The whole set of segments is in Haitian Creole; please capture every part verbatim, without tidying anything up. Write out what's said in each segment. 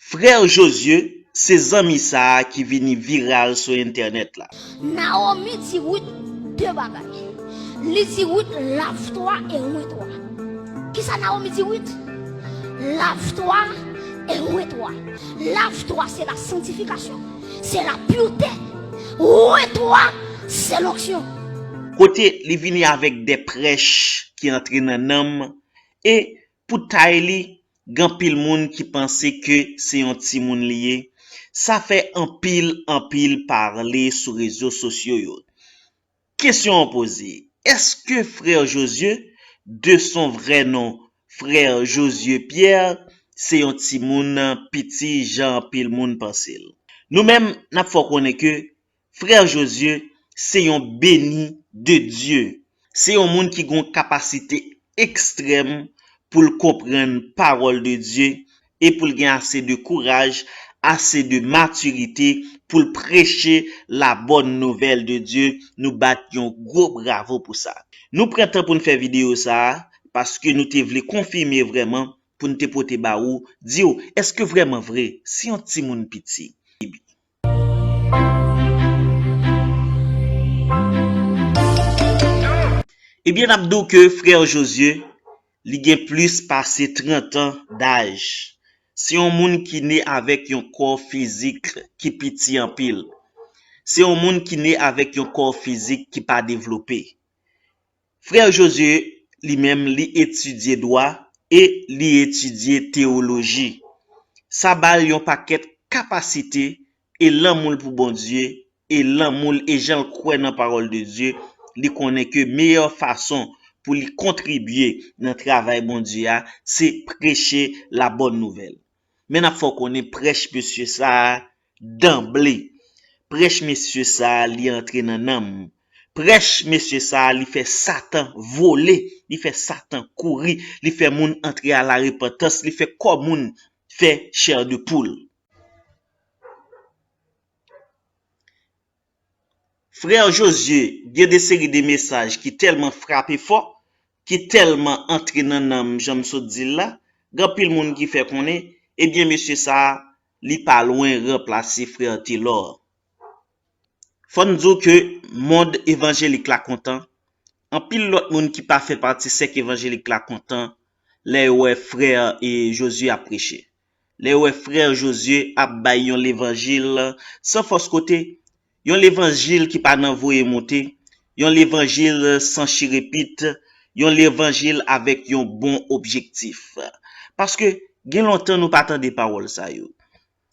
Frè Jozye, se zanmi sa a ki vini viral sou entènèt la. Nawomi di Rit de bagay. Li di Rit, lave twa e wen twa. Kisa Nawomi di Rit? Lave twa e wen twa. Lave twa, se la santifikasyon, se la purite. Wen twa, se lonksyon. Kote li vini avèk de prèch ki antre nan nanm, e pou tay li, gen anpil moun ki panse ke se yon timoun li ye. Sa fè anpil, anpil pale sou rezo sosyo yo. Kesyon an poze, èske frè Jozye, de son vrè non, frè Jozye Pyè, se yon timoun piti jan anpil moun panse l? Nou menm, n ap fè w konnen ke frè Jozye se yon beni de Dye. Se yon moun ki gen yon kapasite ekstrèm pou l konprann pawòl de Dye e pou l gen ase de kouraj, ase de matirite pou l preche la bòn nouvèl de Dye. Nou bat yon gwo bravo pou sa. Nou pran tan pou n fè videyo sa a paske nou te vle konfime vrèman pou n te pote ba ou, di w, èske vrèman vre, se yon timoun piti? Ebyen, n ap di w ke frè Jozye, li gen plis pase trant an daj. Se yon moun ki ne avèk yon kò fizik ki piti anpil. Se yon moun ki ne avèk yon kò fizik ki pa devlope. Frè Jozye, li menm, li etidye dwa e li etidye teyoloji. Sa ba l yon pakèt kapasite e lanmou l pou Bondye e lanmou l e jan l kwè nan pawòl de Dye, li konnen ke meyè fason pou li kontribye nan travay Bondye a, se preche la bòn nouvèl. Men n ap fè w konnen prèch mesye sa a danble. Prèch mesye sa a, li antre nan nanm. Prèch mesye sa a, li fè Satan vole, li fè Satan kouri, li fè moun antre a la repantans, li fè kò moun fè chè de poul. Frè Jozye, gen de seri de mesaj ki tèlman frape fò, ki tèlman antre nan nanm, jan m sot di l la, gen anpil moun ki fè konnen, ebyen, mesye sa a, li pa lwen ranplase frè Telò. Fò n di w ke mond evanjelik la kontan, anpil lòt moun ki pa fè pati sèk evanjelik la kontan lè yo wè frè e Jozye ap preche. Lè yo wè frè Jozye ap bay yon levanjil san fòs kote, yon levanjil ki pa nan voye monte, yon levanjil san chirepit, yon levanjil avèk yon bon objektif. Paske gen lontan nou pa tande pawòl sa yo.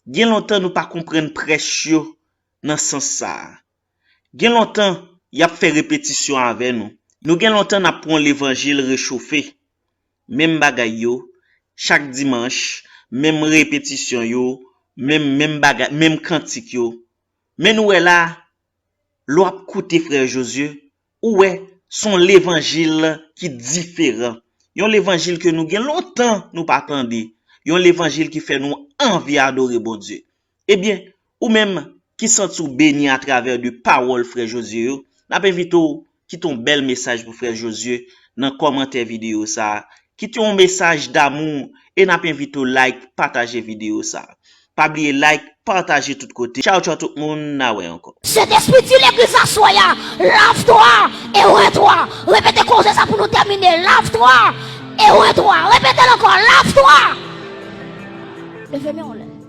Gen lontan nou pa konprann prèch yo nan sans sa a. Gen lontan y ap fè repetisyon avè nou. Nou gen lontan n ap pran levanjil rechofe. Menm bagay yo, chak dimanch, menm repetisyon yo, menm, menm bagay, menm kantik yo. Men nou wè la, lè w ap koute frè Jozye, ou wè, se yon levanjil ki diferan. Yon levanjil ke nou gen lontan nou pa tande. Yon levanjil ki fè nou anvi adore Bondye. Ebyen, ou menm ki santi w beni atravè de pawòl frè Jozye yo, n ap envite w kite yon bèl mesaj pou frè Jozye nan kòmantè videyo sa a. Kite yon mesaj damou e n ap envite w like, pataje videyo sa a. Pa bliye like, pataje tout kote. Tchaw, tchaw tout moun, n a wè ankò. Sentespri di legliz aswè a, lave twa e wen twa. Repete koze sa pou nou tèmine, lave twa e wen twa. Repete l ankò, lave twa. Leve men w anlè.